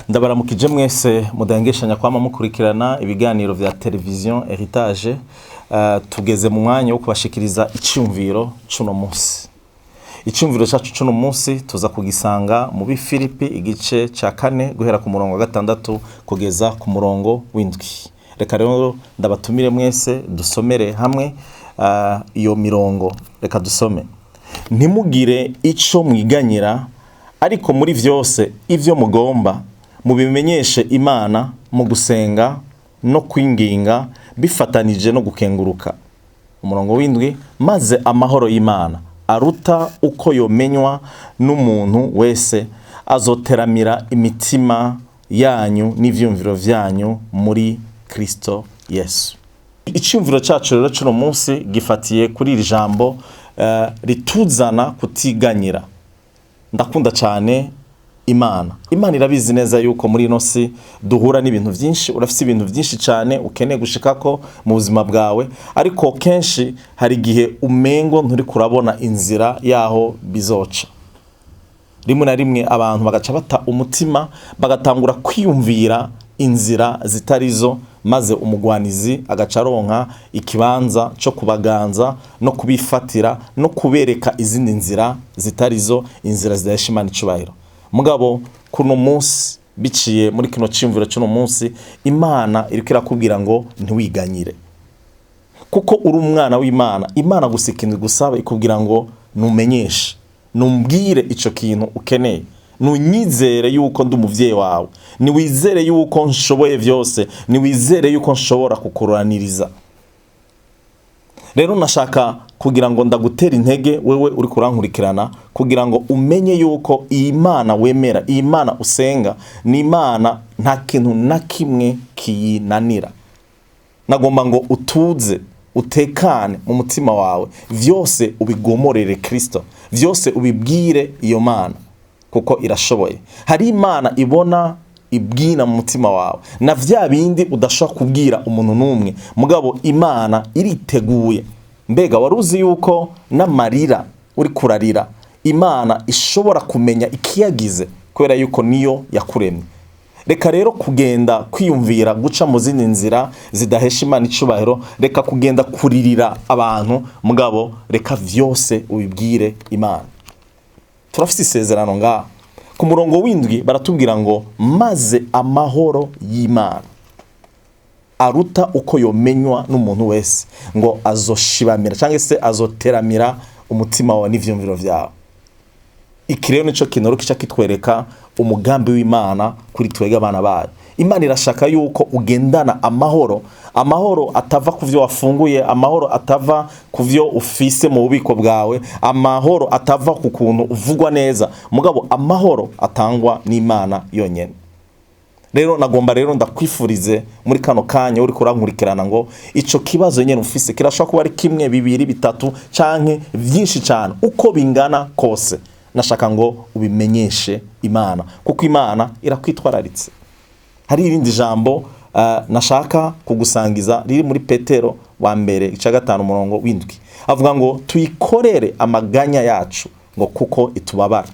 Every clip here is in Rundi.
Ndabaramukije mwese mudahengeshanya kwama mukurikirana ibiganiro vya televiziyo Heritage. Tugeze mu mwanya wo kubashikiriza iciyumviro c'uno munsi. Iciyumviro cacu c'uno munsi tuza kugisanga mu Bifilipi igice ca 4 guhera ku murongo wa 6 kugeza ku murongo w'7. Reka rero ndabatumire mwese dusomere hamwe iyo mirongo. Reka dusome. Ntimugire ico mwiganyira, ariko muri vyose ivyo mugomba mubimenyeshe Imana mu gusenga no kwinginga bifatanije no gukenguruka. Umurongo w'7, maze amahoro y'Imana aruta uko yomenywa n'umuntu wese azoteramira imitima yanyu n'ivyumviro vyanyu muri Kristo Yesu. Iciyumviro cacu rero c'uno munsi gifatiye kuri iri jambo rituzana kutiganyira. Ndakunda cyane Imana. Imana irabizi neza yuko muri ino si duhura n'ibintu vyinshi, urafise ibintu vyinshi cyane ukeneye gushikako mu buzima bwawe, ariko kenshi hari igihe umengo nturi kurabona inzira yaho bizoca. Rimwe na rimwe abantu bagaca bata umutima, bagatangura kwiyumvira inzira zitarizo, maze umugwanizi agaca aronka ikibanza co kubaganza no kubifatira no kubereka izindi nzira zitarizo, inzira zidahesha Imana icubahiro. Mugabo kuno munsi, biciye muri kino ciyumviro c'uno munsi, Imana iriko irakubwira ngo ntiwiganyire, kuko uri umwana w'Imana. Imana gusa ikintu igusaba, ikubwira ngo numenyeshe, numbwire ico kintu ukeneye, nunyizere yuko ndi umuvyeyi wawe, niwizere yuko nshoboye vyose, niwizere yuko nshobora kukuraniriza. Rero nashaka kugira ngo ndagutera intege wewe uri kurankurikirana, kugira ngo umenye yuko iyi Mana wemera, iyi Mana usenga, ni Imana nta kintu na kimwe kiyinanira. Nagomba ngo utuze, utekane mu mutima wawe, vyose ubigomorere Kristo, vyose ubibwire iyo Mana, kuko irashoboye. Hari Imana ibona ibwina mu mutima wawe na vya bindi udashobora kubwira umuntu n'umwe, mugabo Imana iriteguye. Mbega wari uzi yuko n'amarira uri kurarira Imana ishobora kumenya ikiyagize, kubera yuko niyo yakuremye? Reka rero kugenda kwiyumvira guca mu zindi nzira zidahesha Imana icubahiro, reka kugenda kuririra abantu, mugabo reka vyose ubibwire Imana. Turafise isezerano ngaha ku murongo w'7, baratubwira ngo maze amahoro y'Imana aruta uko yomenywa n'umuntu wese ngo azoshibamira cyangwa se azoteramira umutima wawe n'ivyumviro vyawe. Iki rero nico kintu kica kitwereka umugambi w'Imana kuri twebwe abana bayo. Imana irashaka yuko ugendana amahoro, amahoro atava ku vyo wafunguye, amahoro atava ku vyo ufise mu bubiko bwawe, amahoro atava ku kuntu uvugwa neza, mugabo amahoro atangwa n'Imana yonyene. Rero nagomba rero ndakwifurize muri kano kanya uri kurankurikirana ngo ico kibazo nyene ufise kirashobora kuba ari kimwe, bibiri, bitatu canke vyinshi cane, uko bingana kose nashaka ngo ubimenyeshe Imana, kuko Imana irakwitwararitse. Hari irindi jambo nashaka kugusangiza riri muri Petero wa mbere ica 5 umurongo w'7, avuga ngo tuyikorere amaganya yacu ngo kuko itubabara.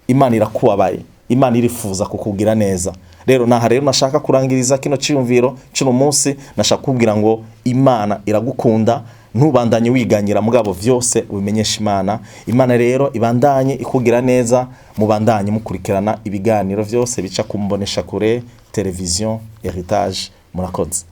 Imana irakubabaye, Imana irifuza kukugira neza. Rero naha rero nashaka kurangiriza kino ciyumviro c'uno munsi, nashaka kubwira ngo Imana iragukunda, ntubandanye wiganyira, mugabo vyose ubimenyesha Imana. Imana rero ibandanye ikugira neza, mubandanye mukurikirana ibiganiro vyose bica kumbonesha kure televiziyo Heritage. Murakoze.